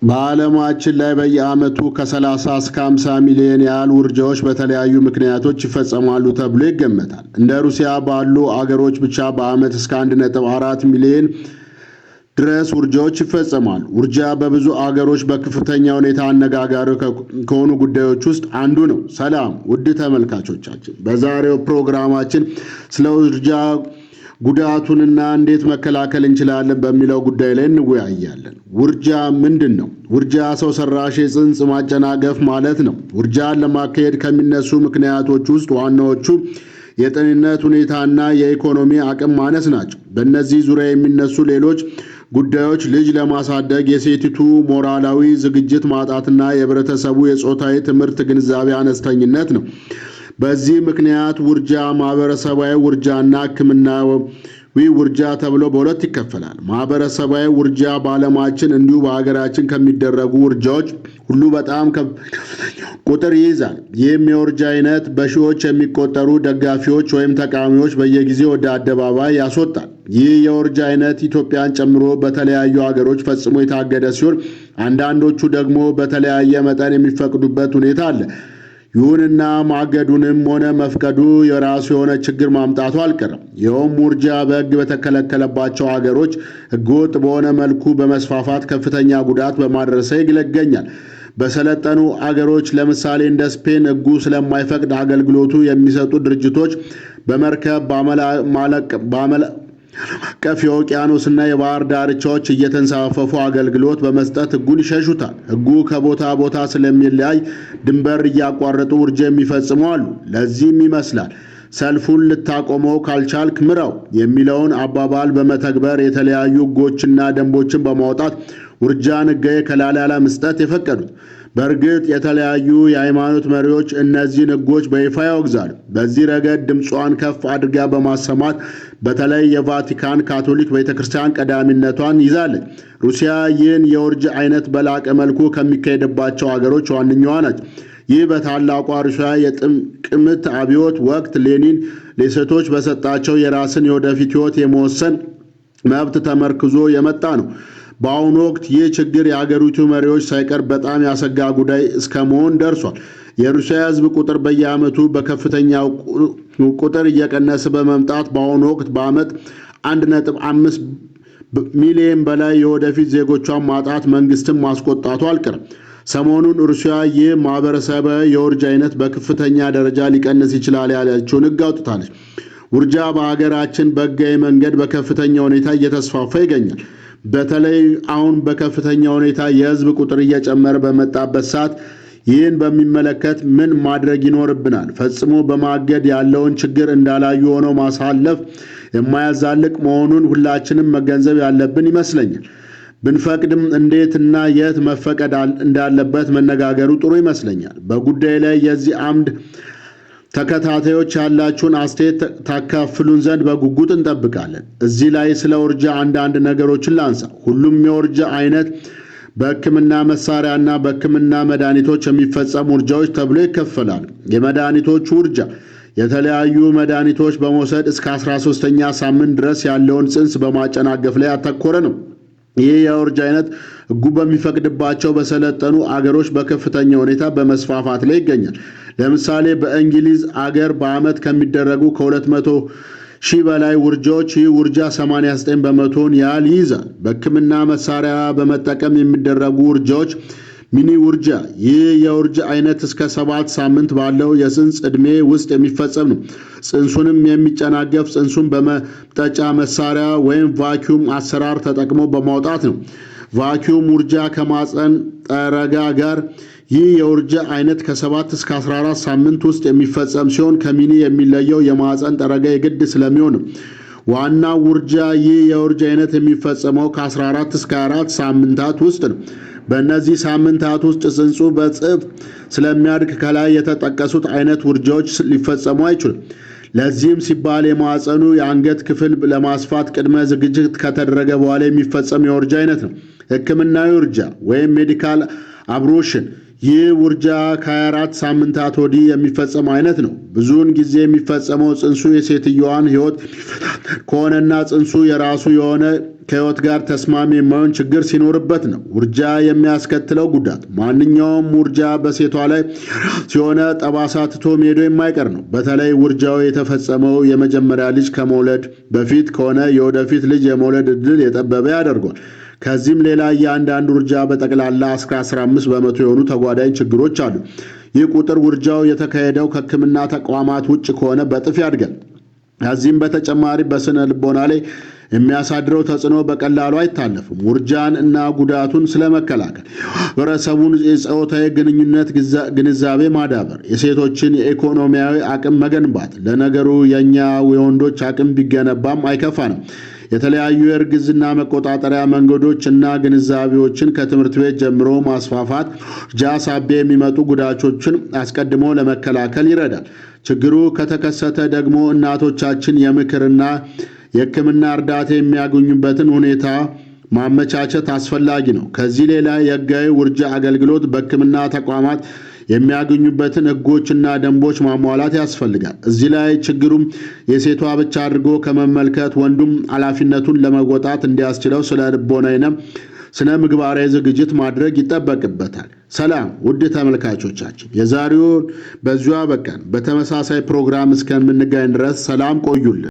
በዓለማችን ላይ በየዓመቱ ከ30 እስከ 50 ሚሊዮን ያህል ውርጃዎች በተለያዩ ምክንያቶች ይፈጸማሉ ተብሎ ይገመታል። እንደ ሩሲያ ባሉ አገሮች ብቻ በዓመት እስከ 1.4 ሚሊዮን ድረስ ውርጃዎች ይፈጸማሉ። ውርጃ በብዙ አገሮች በከፍተኛ ሁኔታ አነጋጋሪ ከሆኑ ጉዳዮች ውስጥ አንዱ ነው። ሰላም ውድ ተመልካቾቻችን፣ በዛሬው ፕሮግራማችን ስለ ውርጃ ጉዳቱንና እንዴት መከላከል እንችላለን በሚለው ጉዳይ ላይ እንወያያለን። ውርጃ ምንድን ነው? ውርጃ ሰው ሰራሽ የፅንስ ማጨናገፍ ማለት ነው። ውርጃን ለማካሄድ ከሚነሱ ምክንያቶች ውስጥ ዋናዎቹ የጤንነት ሁኔታና የኢኮኖሚ አቅም ማነስ ናቸው። በእነዚህ ዙሪያ የሚነሱ ሌሎች ጉዳዮች ልጅ ለማሳደግ የሴቲቱ ሞራላዊ ዝግጅት ማጣትና የህብረተሰቡ የጾታዊ ትምህርት ግንዛቤ አነስተኝነት ነው። በዚህ ምክንያት ውርጃ ማህበረሰባዊ ውርጃና ሕክምናዊ ውርጃ ተብሎ በሁለት ይከፈላል። ማህበረሰባዊ ውርጃ በዓለማችን እንዲሁ በሀገራችን ከሚደረጉ ውርጃዎች ሁሉ በጣም ቁጥር ይይዛል። ይህም የውርጃ አይነት በሺዎች የሚቆጠሩ ደጋፊዎች ወይም ተቃዋሚዎች በየጊዜው ወደ አደባባይ ያስወጣል። ይህ የውርጃ አይነት ኢትዮጵያን ጨምሮ በተለያዩ ሀገሮች ፈጽሞ የታገደ ሲሆን፣ አንዳንዶቹ ደግሞ በተለያየ መጠን የሚፈቅዱበት ሁኔታ አለ። ይሁንና ማገዱንም ሆነ መፍቀዱ የራሱ የሆነ ችግር ማምጣቱ አልቀረም። ይኸውም ውርጃ በሕግ በተከለከለባቸው አገሮች ሕገወጥ በሆነ መልኩ በመስፋፋት ከፍተኛ ጉዳት በማድረስ ይገኛል። በሰለጠኑ አገሮች ለምሳሌ እንደ ስፔን ሕጉ ስለማይፈቅድ አገልግሎቱ የሚሰጡ ድርጅቶች በመርከብ ቀፍ የውቅያኖስና የባህር ዳርቻዎች እየተንሳፈፉ አገልግሎት በመስጠት ሕጉን ይሸሹታል። ሕጉ ከቦታ ቦታ ስለሚለያይ ድንበር እያቋረጡ ውርጃ የሚፈጽሙ አሉ። ለዚህም ይመስላል ሰልፉን ልታቆመው ካልቻልክ ምራው የሚለውን አባባል በመተግበር የተለያዩ ሕጎችና ደንቦችን በማውጣት ውርጃን ሕጋዊ ከለላ ለመስጠት የፈቀዱት። በእርግጥ የተለያዩ የሃይማኖት መሪዎች እነዚህን ሕጎች በይፋ ያወግዛሉ። በዚህ ረገድ ድምጿን ከፍ አድርጋ በማሰማት በተለይ የቫቲካን ካቶሊክ ቤተ ክርስቲያን ቀዳሚነቷን ይዛለች። ሩሲያ ይህን የውርጃ አይነት በላቀ መልኩ ከሚካሄድባቸው አገሮች ዋነኛዋ ናች። ይህ በታላቋ ሩሲያ የጥቅምት አብዮት ወቅት ሌኒን ለሴቶች በሰጣቸው የራስን የወደፊት ሕይወት የመወሰን መብት ተመርክዞ የመጣ ነው። በአሁኑ ወቅት ይህ ችግር የአገሪቱ መሪዎች ሳይቀር በጣም ያሰጋ ጉዳይ እስከ መሆን ደርሷል። የሩሲያ ሕዝብ ቁጥር በየዓመቱ በከፍተኛ ቁጥር እየቀነሰ በመምጣት በአሁኑ ወቅት በዓመት 1.5 ሚሊዮን በላይ የወደፊት ዜጎቿን ማጣት መንግስትን ማስቆጣቱ አልቀርም። ሰሞኑን ሩሲያ ይህ ማህበረሰባዊ የውርጃ አይነት በከፍተኛ ደረጃ ሊቀንስ ይችላል ያለችውን ሕግ አውጥታለች። ውርጃ በሀገራችን በሕጋዊ መንገድ በከፍተኛ ሁኔታ እየተስፋፋ ይገኛል። በተለይ አሁን በከፍተኛ ሁኔታ የህዝብ ቁጥር እየጨመረ በመጣበት ሰዓት ይህን በሚመለከት ምን ማድረግ ይኖርብናል? ፈጽሞ በማገድ ያለውን ችግር እንዳላዩ ሆነው ማሳለፍ የማያዛልቅ መሆኑን ሁላችንም መገንዘብ ያለብን ይመስለኛል። ብንፈቅድም እንዴትና የት መፈቀድ እንዳለበት መነጋገሩ ጥሩ ይመስለኛል። በጉዳይ ላይ የዚህ አምድ ተከታታዮች ያላችሁን አስተያየት ታካፍሉን ዘንድ በጉጉት እንጠብቃለን። እዚህ ላይ ስለ ውርጃ አንዳንድ ነገሮችን ላንሳ። ሁሉም የውርጃ አይነት በሕክምና መሳሪያና በሕክምና መድኃኒቶች የሚፈጸሙ ውርጃዎች ተብሎ ይከፈላሉ። የመድኃኒቶች ውርጃ የተለያዩ መድኃኒቶች በመውሰድ እስከ 13ኛ ሳምንት ድረስ ያለውን ጽንስ በማጨናገፍ ላይ ያተኮረ ነው። ይህ የውርጃ አይነት ሕጉ በሚፈቅድባቸው በሰለጠኑ አገሮች በከፍተኛ ሁኔታ በመስፋፋት ላይ ይገኛል። ለምሳሌ በእንግሊዝ አገር በዓመት ከሚደረጉ ከ200 ሺህ በላይ ውርጃዎች ይህ ውርጃ 89 በመቶን ያህል ይይዛል። በሕክምና መሳሪያ በመጠቀም የሚደረጉ ውርጃዎች mini ውርጃ። ይህ የውርጃ አይነት እስከ 7 ሳምንት ባለው የፅንስ ዕድሜ ውስጥ የሚፈጸም ነው። ጽንሱንም የሚጨናገፍ ጽንሱን በመምጠጫ መሳሪያ ወይም vacuum አሰራር ተጠቅሞ በማውጣት ነው። Vacuum ውርጃ ከማፀን ጠረጋ ጋር። ይህ የውርጃ አይነት ከ7 እስከ 14 ሳምንት ውስጥ የሚፈጸም ሲሆን ከ mini የሚለየው የማፀን ጠረጋ የግድ ስለሚሆን ነው። ዋና ውርጃ። ይህ የውርጃ አይነት የሚፈጸመው ከ14 እስከ 4 ሳምንታት ውስጥ ነው። በእነዚህ ሳምንታት ውስጥ ጽንሱ በእጥፍ ስለሚያድግ ከላይ የተጠቀሱት አይነት ውርጃዎች ሊፈጸሙ አይችሉም። ለዚህም ሲባል የማዕፀኑ የአንገት ክፍል ለማስፋት ቅድመ ዝግጅት ከተደረገ በኋላ የሚፈጸም የውርጃ አይነት ነው። ሕክምናዊ ውርጃ ወይም medical abortion። ይህ ውርጃ ከ24 ሳምንታት ወዲህ የሚፈጸም አይነት ነው። ብዙውን ጊዜ የሚፈጸመው ጽንሱ የሴትየዋን ሕይወት ከሆነና ጽንሱ የራሱ የሆነ ከሕይወት ጋር ተስማሚ የማይሆን ችግር ሲኖርበት ነው። ውርጃ የሚያስከትለው ጉዳት ማንኛውም ውርጃ በሴቷ ላይ ሲሆነ ጠባሳ ትቶ መሄዱ የማይቀር ነው። በተለይ ውርጃው የተፈጸመው የመጀመሪያ ልጅ ከመውለድ በፊት ከሆነ የወደፊት ልጅ የመውለድ ዕድል የጠበበ ያደርገዋል። ከዚህም ሌላ እያንዳንዱ ውርጃ በጠቅላላ እስከ 15% የሆኑ ተጓዳኝ ችግሮች አሉ። ይህ ቁጥር ውርጃው የተካሄደው ከሕክምና ተቋማት ውጭ ከሆነ በእጥፍ ያድጋል። ከዚህም በተጨማሪ በስነ ልቦና ላይ የሚያሳድረው ተጽዕኖ በቀላሉ አይታለፍም። ውርጃን እና ጉዳቱን ስለመከላከል ህብረተሰቡን የጾታዊ ግንኙነት ግንዛቤ ማዳበር፣ የሴቶችን የኢኮኖሚያዊ አቅም መገንባት። ለነገሩ የእኛ የወንዶች አቅም ቢገነባም አይከፋንም። የተለያዩ የእርግዝና መቆጣጠሪያ መንገዶች እና ግንዛቤዎችን ከትምህርት ቤት ጀምሮ ማስፋፋት ውርጃ ሳቢያ የሚመጡ ጉዳቶችን አስቀድሞ ለመከላከል ይረዳል። ችግሩ ከተከሰተ ደግሞ እናቶቻችን የምክርና የሕክምና እርዳታ የሚያገኙበትን ሁኔታ ማመቻቸት አስፈላጊ ነው። ከዚህ ሌላ የሕጋዊ ውርጃ አገልግሎት በሕክምና ተቋማት የሚያገኙበትን ሕጎችና ደንቦች ማሟላት ያስፈልጋል። እዚህ ላይ ችግሩም የሴቷ ብቻ አድርጎ ከመመልከት ወንዱም ኃላፊነቱን ለመወጣት እንዲያስችለው ስነ ልቦናዊና ስነ ምግባራዊ ዝግጅት ማድረግ ይጠበቅበታል። ሰላም ውድ ተመልካቾቻችን፣ የዛሬውን በዚሁ አበቃን። በተመሳሳይ ፕሮግራም እስከምንገናኝ ድረስ ሰላም ቆዩልን።